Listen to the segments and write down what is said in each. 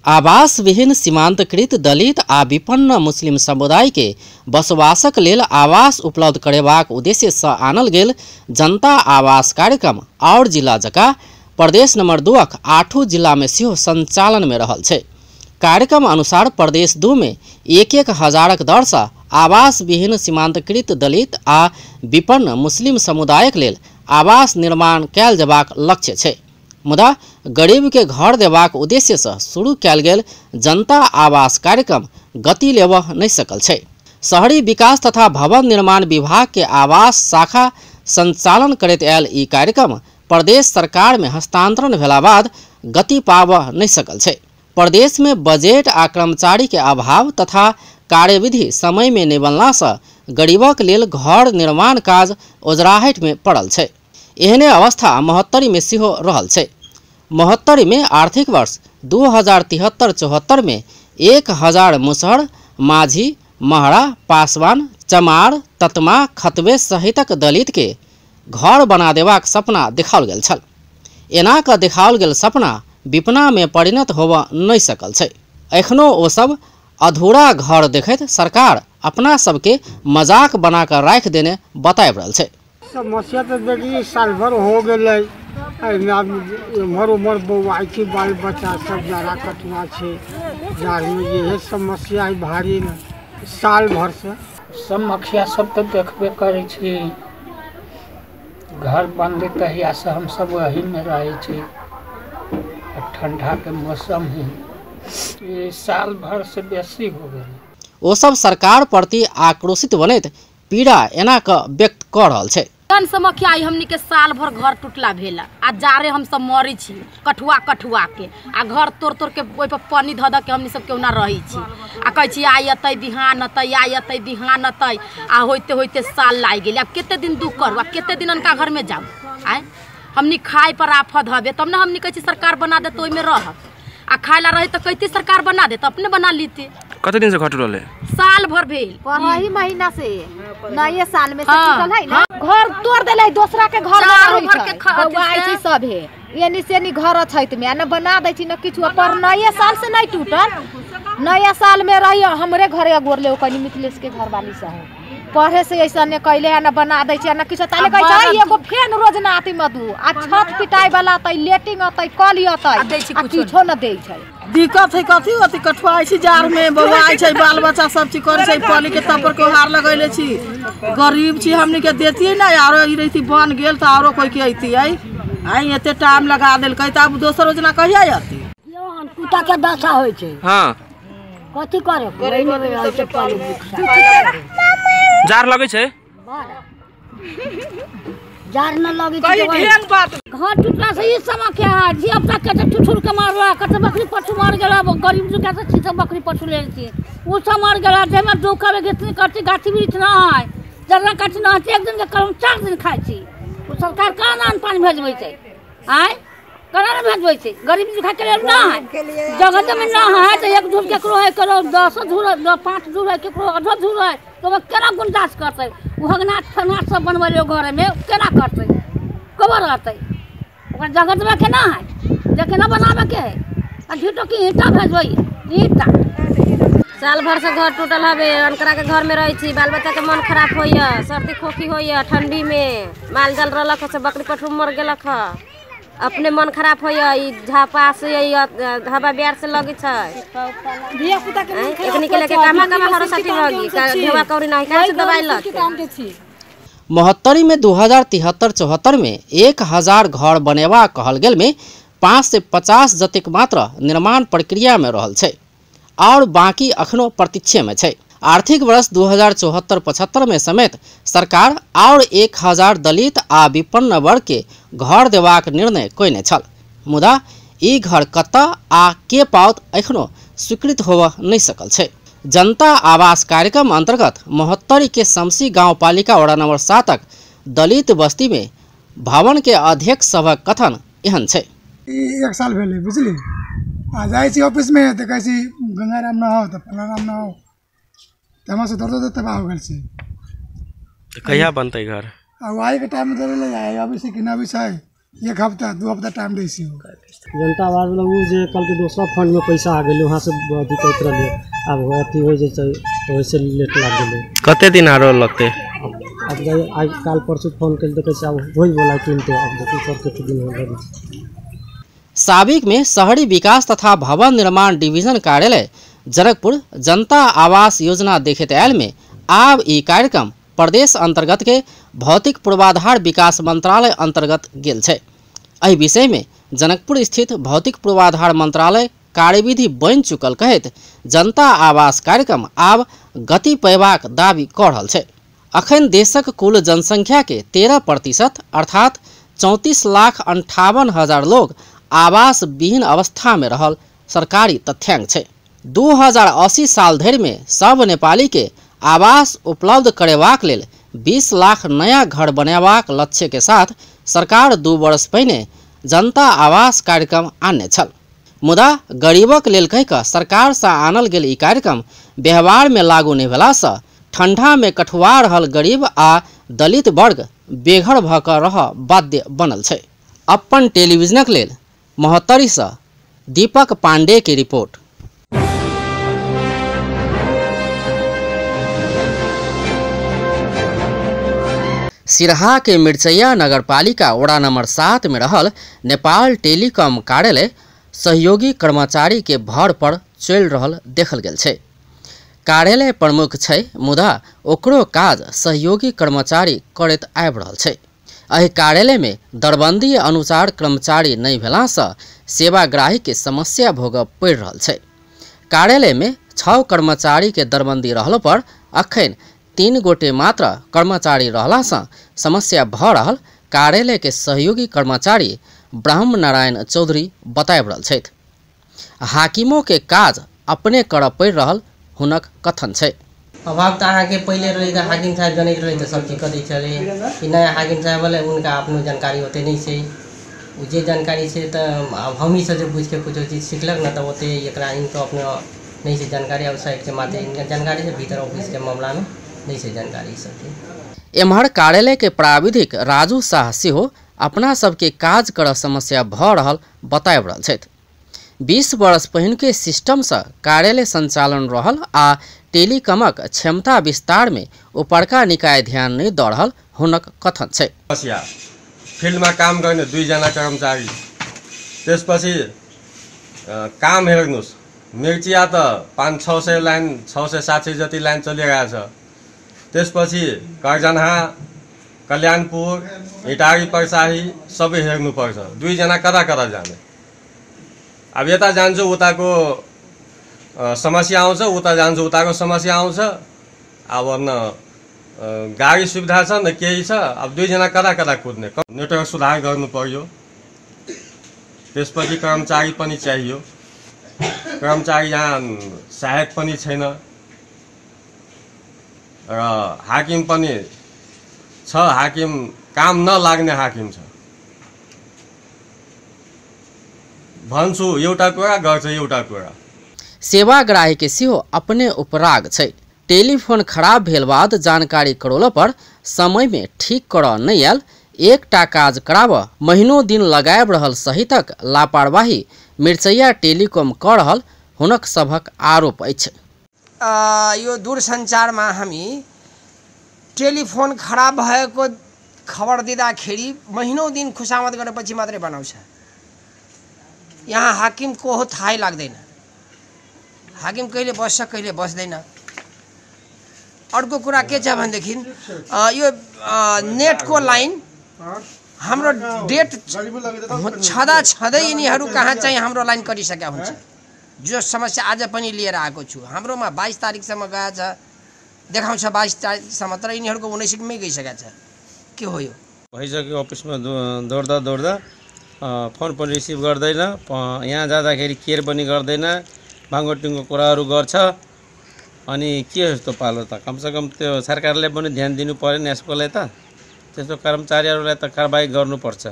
आवास विहीन सीमांतकृत दलित आ विपन्न मुस्लिम समुदाय के बसवासक लेल आवास उपलब्ध करेबाक उद्देश्य से आनल गेल जनता आवास कार्यक्रम और जिला जका प्रदेश नंबर 2 आठों जिला में सेहो संचालन में रहल छै। कार्यक्रम अनुसार प्रदेश 2 में 1-1 हजारक दर से आवास विहीन सीमांतकृत दलित आ विपन्न मुस्लिम समुदायक लेल आवास निर्माण कयल जेबाक लक्ष्य छै। मुदा गरीब के घर देबाक उद्देश्य से शुरू कयल गेल जनता आवास कार्यक्रम गति लेबऽ नहि सकल छै। शहरी विकास तथा भवन निर्माण विभाग के आवास शाखा संचालन करैत आयल ई कार्यक्रम प्रदेश सरकार में हस्तांतरण भेला बाद गति पाबऽ नहि सकल छै। प्रदेश में बजट आ कर्मचारी के अभाव तथा कार्यविधि समय में नहि बनला से गरीबक लेल घर निर्माण काज ओजराहट में पड़ल छै। एहने अवस्था महोत्तरी में सेहो रहल छै। महोत्तरी में आर्थिक वर्ष 2073-74 में 1000 मुसहर, माझी, महरा, पासवान, चमार, ततमा, खतबे सहितक दलित के घर बना देबाक सपना देखाओल गेल छल। एना कऽ देखाओल गेल सपना विपना में परिणत होबऽ नहि सकल छै। एखनो ओ सब अधूरा घर देखैत सरकार अपना सबके मजाक बना कऽ राखि देने बताबि रहल छै। समस्या तो देखिए साल भर हो गए, एम्हर उम्हर बौआइ छी, बाल बच्चा सब जाड़ा कटुआ छै, जाड़मे इएह समस्या है भारी ने साल भर से। समस्या सब तो देखबे करै छी, घर बनलै तहियासँ हमसब वहीमे रहै छी। ठंडा के मौसम है, ये साल भर से बेसी हो गेल। ओ सब सरकार प्रति आक्रोशित बनैत पीड़ा एना कऽ व्यक्त कऽ रहल छै। समस्या हमनी के साल भर घर टूटला भेला आ जाड़े हम सब मरै छी कठुआ कठुआ के, आ घर तोड़ तोड़ के ओहि पर पानी धऽ धऽ के हमनी सब केना रहै छी। आ कहै छी आइ अतै बिहान अतै, आइ अतै बिहान अतै, आ होइते होइते साल लागि गेल। आब कते दिन दुख करू, आब कते दिन अनका घर में जाऊ? आइ हमनी खाय पर आफत हबे तब ने हमनी कहै छी सरकार बना दे तो ओहिमे रहब, आ खाय ला रहे तो कहती सरकार बना दे तो अपने बना लीते। कते दिन से घर टूटल है? साल भर भेल, पहली महीना से नए साल में से टूटल है ना। घर तोड़ देले, दोसरा के घर बौआइ छै सब हे, एनी से एनी घर अछैत में न बना दै छी न किछु। पर नए साल से नहीं टूटल, नया साल में रही हमरे घरे गोरले कनी मिथिलेश के घर वाली से पढ़े से ऐसा ने कैले न बना दै छै न किछु। ताले कहै छै एगो फैन रोज ना आती मधु, आ छत पिटाई वाला तै लेटिंग अतै कल अतै आ किछो न दै छै। दिक्कत है कथी अथी कठुआइ छी जाड़ में, बौआइ छै बाल बच्चा सब चीज करै छै, पानी के तपर के हार लगैले छी। गरीब छी हमनी के देतियै ना, आरो ई रहिती बन गेल तऽ आरो कोई के अइतियै। आइ एते टाइम लगा देलकै तऽ आब दोसर योजना कहिया अयतै? कुत्ता के दशा होइ छै। हां कथी करे जार लगै छै, जार न लगै छै। घर टूटला से ई समस्या है, धिया पुता कते ठुठुर के मारला, कते बकरी पशु मर गेला। गरीब जो कैसे छी सब बकरी पशु ले छी, उ सब मर गेला। जेमे डोका में घिसनी करती, गाछी वृक्ष न है, जरना काटी न है, एक दिन के कलम 4 दिन खाइ छी। उ सरकार कहाँ अन्न पानि भेजबै छै? आँय केना ने भेजबै छै? गरीब दुखा के लेल न है, जगह जमीन न है तऽ एक धूर केकरो है, ककरो 10 धूर है, 5 धूर है, केकरो आधो धूर है, तऽ ओहिमे केना गुंजाइश करतै? ओ हगनाथ फगनाथ सब बनबै घरमे केना करतै? कबर रहतै? ओकरा जगह जमीन केना है जे केना बनाबैके है? आ झूठो की ईंटा भेजबै, ईंटा। साल भर से घर टूटल हवे, अनकरा के घर में रहे छी, बाल बच्चा के मन खराब होइया, सर्दी खोखी होइया, ठंडी में माल जाल रहलक से बकरी पठू मर गेलक ह, अपने मन खराब होइया। ई झापा से हवा बिहार से लगै छै, धिया पुता के मन खराब। एकनी के लेके कमा कमा हरसाटी लगी, ढेवा कौड़ी नहीं कहाँ से दवाई लग। महोत्तरी में 2073-74 में 1000 घर बनेबा कहल गेल में 550 जतेक मात्र निर्माण प्रक्रिया में रहल छै और बाकी अखनो प्रतीक्षे में छै। आर्थिक वर्ष 2074-75 में समेत सरकार और 1000 दलित आ विपन्न वर्ग के घर देबाक निर्णय कयने छल, मुदा ई घर कतऽ आ के पाओत एखनो स्वीकृत होबऽ नहि सकल छै। जनता आवास कार्यक्रम अंतर्गत महोत्तरी के शमसी गांवपालिका वडा नंबर 7 दलित बस्ती में भवन के अध्यक्ष सभक कथन एहन छै। एक साल भेलै बुझली, आ जाइ छी ऑफिस में तऽ कहै छी गंगाराम न हो तऽ फलाराम न हो, तऽ हमरा से दौड़ दौड़ तबाह हो गेल छै। कहिया बनतै घर? आ आइ के टाइम में दौड़े ले जाय अबै छै कि न अबै छै, 1 हफ्ता 2 हफ्ता टाइम दै छै। जनता आवाज वाला उ जे कल के दोसरा फंड में पैसा आ गेलै, वहाँ से अथी करैत रहलियै, आब अथी हो जेतै तऽ ओहिसँ लेट लागि गेलै। कते दिन आरो लगतै? आब आइ काल्हि परसू फोन करि देखै छियै, आब होइ वला तुरन्ते, आब देखियौ सर कते दिन हो गेल। साबिक में शहरी विकास तथा भवन निर्माण डिवीजन कार्यालय जनकपुर जनता आवास योजना देखैत आयल में आब ई कार्यक्रम प्रदेश अंतर्गत के भौतिक पूर्वाधार विकास मंत्रालय अंतर्गत गेल छै। एहि विषय में जनकपुर स्थित भौतिक पूर्वाधार मंत्रालय कार्यविधि बनि चुकल कहैत जनता आवास कार्यक्रम आब गति पयबाक दावी कऽ रहल छै। अखन देशक कुल जनसंख्या के 13% अर्थात 34,58,000 लोग आवास विहीन अवस्था में रहल सरकारी तथ्यांक छै। 2080 साल धरि में सब नेपाली के आवास उपलब्ध करेबाक लेल 20 लाख नया घर बनेबाक लक्ष्य के साथ सरकार 2 वर्ष पहिने जनता आवास कार्यक्रम आनने छल। मुदा गरीबक लेल कहि कऽ सरकार से आनल गेल ई कार्यक्रम व्यवहार में लागू नहि भेलासँ ठंडा में कठुआ रहल गरीब आ दलित वर्ग बेघर भऽ कऽ रह बाध्य बनल छै। अपन टेलीविजनक लेल महोत्तरीसँ दीपक पांडे के रिपोर्ट। सिरहा के मिर्चैया नगरपालिका वडा नंबर 7 में रहल नेपाल टेलीकॉम कार्यालय सहयोगी कर्मचारी के भर पर चलि रहल देखल गेल छै। कार्यालय प्रमुख छै मुदा ओकरो काज सहयोगी कर्मचारी करैत आबि रहल छै। एहि कार्यालय में दरबंदी अनुसार कर्मचारी नहि भेलासँ सेवाग्राही के समस्या भोगऽ पड़ि रहल छै। कार्यालय में 6 कर्मचारी के दरबंदी रहल पर अखन 3 गोटे मात्र कर्मचारी रहलासँ समस्या भऽ रहल कार्यालय के सहयोगी कर्मचारी ब्रह्म नारायण चौधरी बताबि रहल छथि। हाकिमों के काज अपने करऽ पड़ि रहल हुनक कथन छै। अभाव तऽ अहाँके पहिले रहै तऽ हाकिम साहब जनैत रहै तऽ सब चीज कऽ दै छलै। ई नया हाकिम साहब भेलै उनका अपनो जानकारी ओते नहि छै। ओ जे जानकारी छै तऽ आब हमही सब जे बुझिके कुछो चीज सिखलक ने तऽ ओते एकरा इनको अपनो नहि छै जानकारी। आब साइडके मात्र इनका जानकारी छै, भीतर ऑफिसके मामलामे नहि छै जानकारी सबके। एम्हर कार्यालय के प्राविधिक राजू शाह सेहो अपना सबके काज करऽ समस्या भऽ रहल बताबि रहल छथि। 20 वर्ष पहिनके सिस्टमसँ कार्यालय संचालन रहल आ टेलीकॉमक क्षमता विस्तार में उपरका निकाय ध्यान नहि दऽ रहल हुनक कथन छै। समस्या फिल्डमा काम गर्ने 2 जना कर्मचारी, त्यसपछि काम हेर्नुहोस् मिर्चिया त 500-600 लाइन 600-700 जति लाइन चलिरहेछ। त्यसपछि करजनहा, कल्याणपुर, इटारी, परसाही सबै हेर्नुपर्छ। 2 जना कता कता जाने? अब यता जान्छु उताको समस्या आउँछ, उता जान्छु उताको समस्या आउँछ। अब न गाडी सुविधा छ न केही छ। अब 2 जना कता कता कुद्ने? नेटवर्क सुधार गर्नु पर्यो, त्यसपछि कर्मचारी पनि चाहियो। कर्मचारी यहाँ सहायक पनि छैन र हाकिम पनि छ, हाकिम काम नलाग्ने हाकिम छ। भन्छु एउटा कुरा, गर्छ एउटा कुरा। सेवाग्राही के सेहो अपने उपराग छै। टेलीफोन खराब भेल बाद जानकारी करौला पर समय में ठीक करऽ नहि आयल, एकटा काज कराबऽ महीनो दिन लगाबि रहल सहितक लापरवाही मिर्चैया टेलीकॉम कऽ रहल हुनक सभक आरोप अछि। यो दूरसञ्चारमा हामी टेलिफोन खराब भएको खबर दिँदाखेरि महिनौ दिन खुसामत गरेपछि मात्रै बनाउँछ। यहाँ हाकिम को हो थाहै लाग्दैन। हाकिम कहिले बस्छ कहिले बस्दैन। अर्को कुरा के छ भनेदेखि यो नेटको लाइन हाम्रो डेट छँदा छँदै यिनीहरू कहाँ चाहिँ हाम्रो लाइन कटिसकेका हुन्छ। जो समस्या आज पनि लिएर आएको छु। हाम्रोमा 22 तारिकसम्म गएको छ, देखाउँछ 22 तारिकसम्म, तर यिनीहरूको 19मै गइसकेको छ। के हो यो? भइसक्यो अफिसमा दौड्दा दौड्दा फोन पनि रिसिभ गर्दैन, यहाँ जाँदाखेरि केयर पनि गर्दैन, बाङ्गो कुराहरू गर्छ। अनि के हो यस्तो पालो त? कमसेकम त्यो सरकारले पनि ध्यान दिनु पर्यो नि यसकोलाई त। त्यस्तो कर्मचारीहरूलाई त कारबाही गर्नुपर्छ।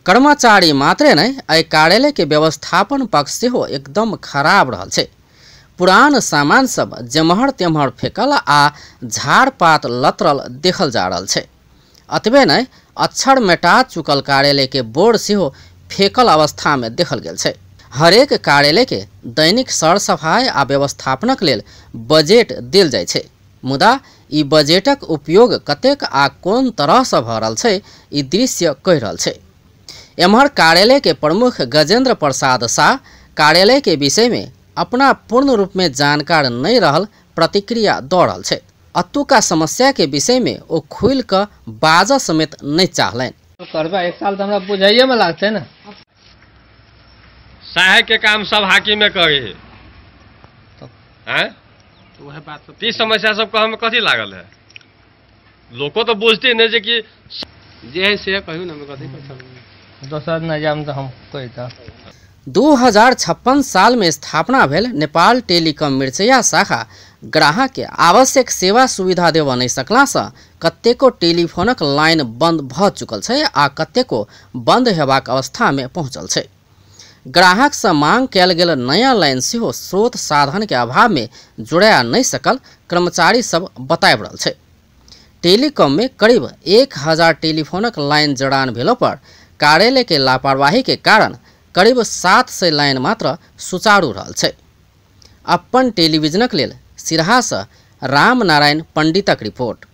कर्मचारी मात्रै नै एहि कार्यालय के व्यवस्थापन पक्ष सेहो एकदम खराब रहल छै। पुरान सामान सब जेम्हर तेम्हर फेकल आ झाड़पात लतरल देखल जा रहल छै। अतबे नहि, अक्षर मेटा चुकल कार्यालय के बोर्ड सेहो फेकल अवस्था में देखल गेल छै। हरेक कार्यालय के दैनिक सरसफाइ आ व्यवस्थापनक लेल बजट देल जाइ छै, मुदा ई बजटक उपयोग कतेक आ कोन तरहसँ भऽ रहल छै ई दृश्य कहि रहल छै। एम्हर कार्यालय के प्रमुख गजेंद्र प्रसाद शाह कार्यालय के विषय में अपना पूर्ण रूप में जानकार नहीं रहल प्रतिक्रिया दऽ रहल छै। अतुका समस्या के विषय में ओ खुलि कऽ बाजऽ समेत नहीं चाहलनि। करबा एक साल तो हमरा बुझाइए में लागतै ने। सहायक के काम सब हाकिम में करे है हैं, वह बात ती समस्या सब कह में कथी लागल है, लोको तो बुझते नहीं जे कि जे है से कहू ना, कथी पर दोसर न जाम तो हम कहता। 2056 साल में स्थापना भेल नेपाल टेलीकॉम मिर्चैया शाखा ग्राहक के आवश्यक सेवा सुविधा देबऽ नहि सकलासँ कतेको टेलीफोनक लाइन बंद भऽ चुकल छै आ कतेको बंद हेबाक अवस्था में पहुँचल छै। ग्राहक से मांग कयल गेल नया लाइन सेहो स्रोत साधन के अभाव में जोड़ा नहीं सकल कर्मचारी सब बताबि रहल छै। टेलीकॉम में करीब 1000 टेलीफोनक लाइन जड़ान भेलो पर कार्यालय के लापरवाही के कारण करीब 700 लाइन मात्र सुचारू रहल छै। अपन टेलीविजनक लेल सिरहासँ रामनारायण पंडितक रिपोर्ट।